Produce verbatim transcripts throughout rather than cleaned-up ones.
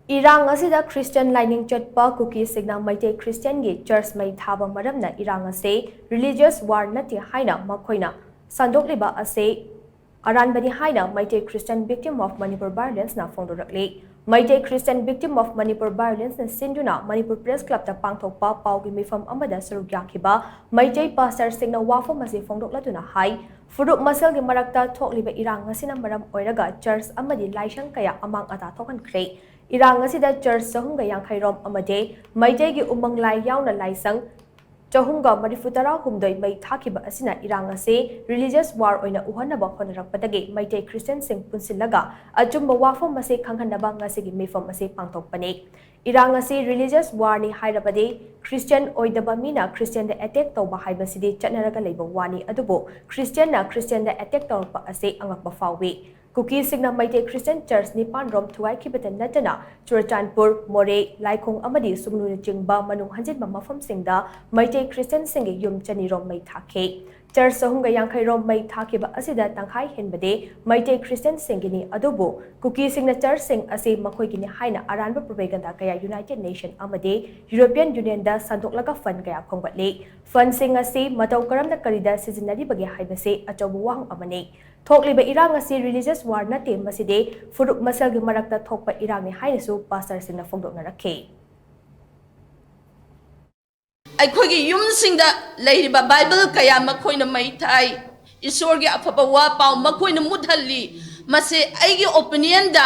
ꯏꯔꯥꯡ ꯑꯁꯤꯗ ꯈ꯭ꯔꯤꯁꯇꯤꯌꯟ ꯂꯥꯏꯅꯤꯡ ꯆꯠꯄ ꯀꯨꯀꯤꯁꯤꯡꯅ ꯃꯩꯇꯩ ꯈ꯭ꯔꯤꯁꯇꯤꯌꯟꯒꯤ ꯆꯔꯆ ꯃꯩ ꯊꯥꯕ ꯃꯔꯝꯅ ꯏꯔꯥꯡ ꯑꯁꯤ religious war ꯅꯠꯇꯦ ꯍꯥꯏꯅ ꯃꯈꯣꯏꯅ ꯁꯟꯗꯣꯛꯂꯤꯕ ꯑꯁꯤ ꯑꯔꯥꯟꯕꯅꯤ ꯍꯥꯏꯅ Meitei Christian Victim of Manipur Violence ꯅ ꯐꯣꯡꯗꯣꯔꯛꯂꯤ꯫ Meitei Christian Victim of Manipur Violence ꯅ ꯁꯤꯟꯗꯨꯅ ꯃꯅꯤꯄꯨꯔ ꯄ꯭ꯔꯦꯁ ꯀ꯭ꯂꯕꯇ ꯄꯥꯡꯊꯣꯛꯄ ꯄꯥꯎꯒꯤ ꯃꯤꯐꯝ ꯑꯃꯗ ꯁꯔꯨꯛ ꯌꯥꯈꯤꯕ ꯃꯩꯇꯩ ꯄꯥꯁꯇꯔꯁꯤꯡꯅ ꯋꯥꯐꯝ ꯑꯁꯤ ꯐꯣꯡꯗꯣꯛꯂꯗꯨꯅ ꯍꯥꯏ, ꯐꯨꯔꯨꯞ ꯃꯁꯦꯜꯒꯤ ꯃꯔꯛꯇ ꯊꯣꯛꯂꯤꯕ ꯏꯔꯥꯡ ꯑꯁꯤꯅ ꯃꯔꯝ ꯑꯣꯏꯔꯒ ꯆꯔꯆ ꯑꯃꯗꯤ ꯂꯥꯏꯁꯪ ꯀꯌꯥ ꯑꯃꯥꯡ ꯑꯇꯥ ꯊꯣꯛꯍꯟꯈ꯭ꯔꯦ꯫ ꯏꯔꯥꯡ ꯑꯁꯤꯗ ꯆꯔꯆ ꯆꯍꯨꯝꯒ ꯌꯥꯡꯈꯩ ꯔꯣꯝ ꯑꯃꯗꯤ ꯃꯩꯇꯩꯒꯤ ꯎꯃꯪ ꯂꯥꯏ ꯌꯥꯎꯅ ꯂꯥꯏꯁꯪ ꯆꯍꯨꯝꯒ ꯃꯔꯤꯐꯨ ꯇꯔꯥ ꯍꯨꯝꯗꯣꯏ ꯃꯩ ꯊꯥꯈꯤꯕ ꯑꯁꯤꯅ ꯏꯔꯥꯡ ꯑꯁꯤ religious war ꯑꯣꯏꯅ ꯎꯍꯟꯅꯕ ꯍꯣꯠꯅꯔꯛꯄꯗꯒꯤ ꯃꯩꯇꯩ ꯈ꯭ꯔꯤꯁꯇꯤꯌꯟꯁꯤꯡ ꯄꯨꯟꯁꯤꯜꯂꯒ ꯑꯆꯨꯝꯕ ꯋꯥꯐꯝ ꯑꯁꯤ ꯈꯪꯍꯟꯅꯕ ꯉꯁꯤꯒꯤ ꯃꯤꯐꯝ ꯑꯁꯤ ꯄꯥꯡꯊꯣꯛꯄꯅꯤ꯫ ꯏꯔꯥꯡ ꯑꯁꯤ religious war ꯅꯤ ꯍꯥꯏꯔꯕꯗꯤ ꯈ꯭ꯔꯤꯁꯇꯤꯌꯟ ꯑꯣꯏꯗꯕ ꯃꯤꯅ ꯈ꯭ꯔꯤꯁꯇꯤꯌꯟꯗ attack ꯇꯧꯕ ꯍꯥꯏꯕꯁꯤꯗꯤ ꯆꯠꯅꯔꯒ ꯂꯩꯕ ꯋꯥꯅꯤ, ꯑꯗꯨꯕꯨ ꯈ꯭ꯔꯤꯁꯇꯤꯌꯟꯅ ꯈ꯭ꯔꯤꯁꯇꯤꯌꯟꯗ attack ꯇꯧꯔꯛꯄ ꯑꯁꯤ ꯑꯉꯛꯄ ꯐꯥꯎꯏ꯫ ꯀꯨꯀꯤꯁꯤꯡꯅ ꯃꯩꯇꯩ ꯈ꯭ꯔꯤꯁꯇꯤꯌꯟ ꯆꯔꯆ ꯅꯤꯄꯥꯟ ꯔꯣꯝ ꯊꯨꯒꯥꯏꯈꯤꯕꯇ ꯅꯠꯇꯅ ꯆꯨꯔꯆꯥꯟꯄꯨꯔ, ꯃꯣꯔꯦ, ꯂꯥꯏꯈꯣꯡ ꯑꯃꯗꯤ ꯁꯨꯒꯅꯨꯅꯆꯤꯡꯕ ꯃꯅꯨꯡ ꯍꯟꯖꯤꯟꯕ ꯃꯐꯝꯁꯤꯡꯗ ꯃꯩꯇꯩ ꯈ꯭ꯔꯤꯁꯇꯤꯌꯟꯁꯤꯡꯒꯤ ꯌꯨꯝ ꯆꯅꯤ ꯔꯣꯝ ꯃꯩ ꯊꯥꯈꯤ꯫ ꯆꯔꯆ ꯆꯍꯨꯝꯒ ꯌꯥꯡꯈꯩ ꯔꯣꯝ ꯃꯩ ꯊꯥꯈꯤꯕ ꯑꯁꯤꯗ ꯇꯪꯈꯥꯏ ꯍꯦꯟꯕꯗꯤ ꯃꯩꯇꯩ ꯈ꯭ꯔꯤꯁꯇꯤꯌꯟꯁꯤꯡꯒꯤꯅꯤ, ꯑꯗꯨꯕꯨ ꯀꯨꯀꯤꯁꯤꯡꯅ ꯆꯔꯆꯁꯤꯡ ꯑꯁꯤ ꯃꯈꯣꯏꯒꯤꯅꯤ ꯍꯥꯏꯅ ꯑꯔꯥꯟꯕ propaganda ꯀꯌꯥ United Nation ꯑꯃꯗꯤ European Union ꯗ ꯁꯟꯗꯣꯛꯂꯒ fund ꯀꯌꯥ ꯈꯣꯝꯒꯠꯂꯤ꯫ Fund ꯁꯤꯡ ꯑꯁꯤ ꯃꯇꯧ ꯀꯔꯝꯅ ꯀꯔꯤꯗ ꯁꯤꯖꯤꯟꯅꯔꯤꯕꯒꯦ ꯍꯥꯏꯕꯁꯤ ꯑꯆꯧꯕ ꯋꯥꯍꯪ ꯑꯃꯅꯤ꯫ ꯊꯣꯛꯂꯤꯕ ꯏꯔꯥꯡ ꯑꯁꯤ religious war ꯅꯠꯇꯦ, ꯃꯁꯤꯗꯤ ꯐꯨꯔꯨꯞ ꯃꯁꯦꯜꯒꯤ ꯃꯔꯛꯇ ꯊꯣꯛꯄ ꯏꯔꯥꯡꯅꯤ ꯍꯥꯏꯅꯁꯨ ꯄꯥꯁꯇꯔꯁꯤꯡꯅ ꯐꯣꯡꯗꯣꯛꯅꯔꯛꯈꯤ꯫ ꯑꯩꯈꯣꯏꯒꯤ ꯌꯨꯝꯁꯤꯡꯗ ꯂꯩꯔꯤꯕ ꯕꯥꯏꯕꯜ ꯀꯌꯥ ꯃꯈꯣꯏꯅ ꯃꯩ ꯊꯥꯏ꯫ ꯏꯁꯣꯔꯒꯤ ꯑꯐꯕ ꯋꯥ ꯄꯥꯎ ꯃꯈꯣꯏꯅ ꯃꯨꯠꯍꯜꯂꯤ꯫ ꯃꯁꯤ ꯑꯩꯒꯤ opinion ꯗ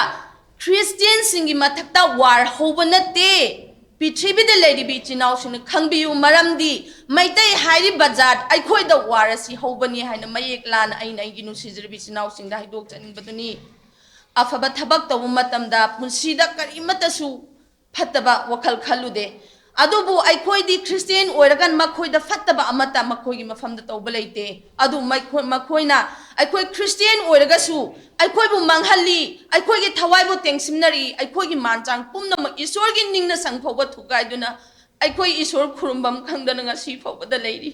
ꯈ꯭ꯔꯤꯁꯇꯤꯌꯟꯁꯤꯡꯒꯤ ꯃꯊꯛꯇ war ꯍꯧꯕ ꯅꯠꯇꯦ꯫ ꯄ꯭ꯔꯤꯊꯤꯕꯤꯗ ꯂꯩꯔꯤꯕ ꯏꯆꯤꯟ ꯏꯅꯥꯎꯁꯤꯡꯅ ꯈꯪꯕꯤꯌꯨ, ꯃꯔꯝꯗꯤ ꯃꯩꯇꯩ ꯍꯥꯏꯔꯤꯕ ꯖꯥꯠ ꯑꯩꯈꯣꯏꯗ war ꯑꯁꯤ ꯍꯧꯕꯅꯤ ꯍꯥꯏꯅ ꯃꯌꯦꯛ ꯂꯥꯅ ꯑꯩꯅ ꯑꯩꯒꯤ ꯅꯨꯡꯁꯤꯖꯔꯕ ꯏꯆꯤꯟ ꯏꯅꯥꯎꯁꯤꯡꯗ ꯍꯥꯏꯗꯣꯛꯆꯅꯤꯡꯕꯗꯨꯅꯤ꯫ ꯑꯐꯕ ꯊꯕꯛ ꯇꯧꯕ ꯃꯇꯝꯗ ꯄꯨꯟꯁꯤꯗ ꯀꯔꯤꯃꯠꯇꯁꯨ ꯐꯠꯇꯕ ꯋꯥꯈꯜ ꯈꯜꯂꯨꯗꯦ꯫ ꯑꯗꯨꯕꯨ ꯑꯩꯈꯣꯏꯗꯤ ꯈ꯭ꯔꯤꯁꯇꯤꯌꯟ ꯑꯣꯏꯔꯒ ꯃꯈꯣꯏꯗ ꯐꯠꯇꯕ ꯑꯃꯠꯇ ꯃꯈꯣꯏꯒꯤ ꯃꯐꯝꯗ ꯇꯧꯕ ꯂꯩꯇꯦ꯫ ꯑꯗꯨ ꯃꯈꯣꯏ-, ꯃꯈꯣꯏꯅ ꯑꯩꯈꯣꯏ ꯈ꯭ꯔꯤꯁꯇꯤꯌꯟ ꯑꯣꯏꯔꯒꯁꯨ ꯑꯩꯈꯣꯏꯕꯨ ꯃꯥꯡꯍꯜꯂꯤ, ꯑꯩꯈꯣꯏꯒꯤ ꯊꯋꯥꯏꯕꯨ ꯇꯦꯡꯁꯤꯟꯅꯔꯤ, ꯑꯩꯈꯣꯏꯒꯤ ꯃꯥꯟ ꯆꯥꯡ ꯄꯨꯝꯅꯃꯛ ꯏꯁꯣꯔꯒꯤ ꯅꯤꯡꯅ ꯁꯪ ꯐꯥꯎꯕ ꯊꯨꯒꯥꯏꯗꯨꯅ ꯑꯩꯈꯣꯏ ꯏꯁꯣꯔ ꯈꯨꯔꯨꯝꯐꯝ ꯈꯪꯗꯅ ꯉꯁꯤ ꯐꯥꯎꯕꯗ ꯂꯩꯔꯤ꯫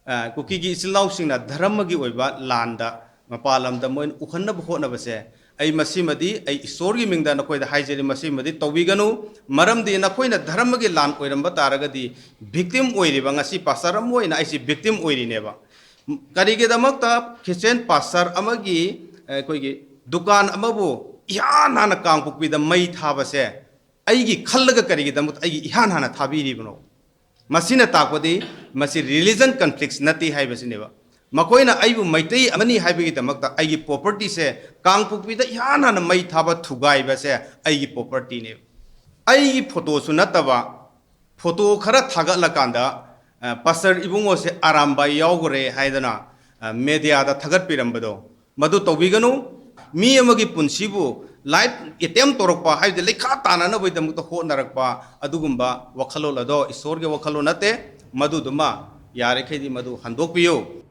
ꯑ, ꯀꯨꯀꯤꯒꯤ ꯏꯆꯤꯜ ꯏꯅꯥꯎꯁꯤꯡꯅ ꯙꯔꯃꯒꯤ ꯑꯣꯏꯕ ꯂꯥꯟꯗ ꯃꯄꯥꯟ ꯂꯝꯗ ꯃꯣꯏꯅ ꯎꯍꯟꯅꯕ ꯍꯣꯠꯅꯕꯁꯦ, ꯑꯩ ꯃꯁꯤꯃꯗꯤ ꯑꯩ ꯏꯁꯣꯔꯒꯤ ꯃꯤꯡꯗ ꯅꯈꯣꯏꯗ ꯍꯥꯏꯖꯔꯤ, ꯃꯁꯤꯃꯗꯤ ꯇꯧꯕꯤꯒꯅꯨ꯫ ꯃꯔꯝꯗꯤ ꯅꯈꯣꯏꯅ ꯙꯔꯃꯒꯤ ꯂꯥꯟ ꯑꯣꯏꯔꯝꯕ ꯇꯥꯔꯒꯗꯤ, ꯚꯤꯛꯇꯤꯝ ꯑꯣꯏꯔꯤꯕ, ꯉꯁꯤ ꯄꯥꯁꯇꯔ ꯑꯃ ꯑꯣꯏꯅ ꯑꯩꯁꯦ ꯚꯤꯛꯇꯤꯝ ꯑꯣꯏꯔꯤꯅꯦꯕ꯫ ꯀꯔꯤꯒꯤꯗꯃꯛꯇ ꯈ꯭ꯔꯤꯁꯇꯤꯌꯥꯟ ꯄꯥꯁꯇꯔ ꯑꯃꯒꯤ, ꯑꯩꯈꯣꯏꯒꯤ ꯗꯨꯀꯥꯟ ꯑꯃꯕꯨ ꯏꯍꯥꯟ ꯍꯥꯟꯅ ꯀꯥꯡꯄꯣꯛꯄꯤꯗ ꯃꯩ ꯊꯥꯕꯁꯦ ꯑꯩꯒꯤ ꯈꯜꯂꯒ ꯀꯔꯤꯒꯤꯗꯃꯛꯇ ꯑꯩꯒꯤ ꯏꯍꯥꯟ ꯍꯥꯟꯅ ꯊꯥꯕꯤꯔꯤꯕꯅꯣ? ꯃꯁꯤꯅ ꯇꯥꯛꯄꯗꯤ ꯃꯁꯤ ꯔꯤꯂꯤꯖꯟ ꯀꯟꯐ꯭ꯂꯤꯛꯁ ꯅꯠꯇꯦ ꯍꯥꯏꯕꯁꯤꯅꯦꯕ꯫ ꯃꯈꯣꯏꯅ ꯑꯩꯕꯨ ꯃꯩꯇꯩ ꯑꯃꯅꯤ ꯍꯥꯏꯕꯒꯤꯗꯃꯛꯇ ꯑꯩꯒꯤ ꯄ꯭ꯔꯣꯄꯔꯇꯤꯁꯦ ꯀꯥꯡꯄꯣꯛꯄꯤꯗ ꯏꯍꯥꯟ ꯍꯥꯟꯅ ꯃꯩ ꯊꯥꯕ, ꯊꯨꯒꯥꯏꯕꯁꯦ ꯑꯩꯒꯤ ꯄ꯭ꯔꯣꯄꯔꯇꯤꯅꯦꯕ꯫ ꯑꯩꯒꯤ ꯐꯣꯇꯣꯁꯨ ꯅꯠꯇꯕ, ꯐꯣꯇꯣ ꯈꯔ ꯊꯥꯒꯠꯂꯀꯥꯟꯗ, ꯑ, "ꯄꯥꯁꯇꯔ ꯏꯕꯨꯡꯉꯣꯁꯦ ꯑꯔꯥꯝꯕꯥꯏ ꯌꯥꯎꯈ꯭ꯔꯦ" ꯍꯥꯏꯗꯅ, ꯑ, ꯃꯦꯗꯤꯌꯥꯗ ꯊꯥꯒꯠꯄꯤꯔꯝꯕꯗꯣ, ꯃꯗꯨ ꯇꯧꯕꯤꯒꯅꯨ꯫ ꯃꯤ ꯑꯃꯒꯤ ꯄꯨꯟꯁꯤꯕꯨ ꯂꯥꯏꯐ ꯑꯦꯇꯦꯝ ꯇꯧꯔꯛꯄ ꯍꯥꯏꯕꯗꯤ ꯂꯩꯈꯥ ꯇꯥꯅꯅꯕꯒꯤꯗꯃꯛꯇ ꯍꯣꯠꯅꯔꯛꯄ, ꯑꯗꯨꯒꯨꯝꯕ ꯋꯥꯈꯜꯂꯣꯟ ꯑꯗꯣ ꯏꯁꯣꯔꯒꯤ ꯋꯥꯈꯜꯂꯣꯟ ꯅꯠꯇꯦ꯫ ꯃꯗꯨꯗꯨꯃ ꯌꯥꯔꯤꯈꯩꯗꯤ ꯃꯗꯨ ꯍꯟꯗꯣꯛꯄꯤꯌꯨ꯫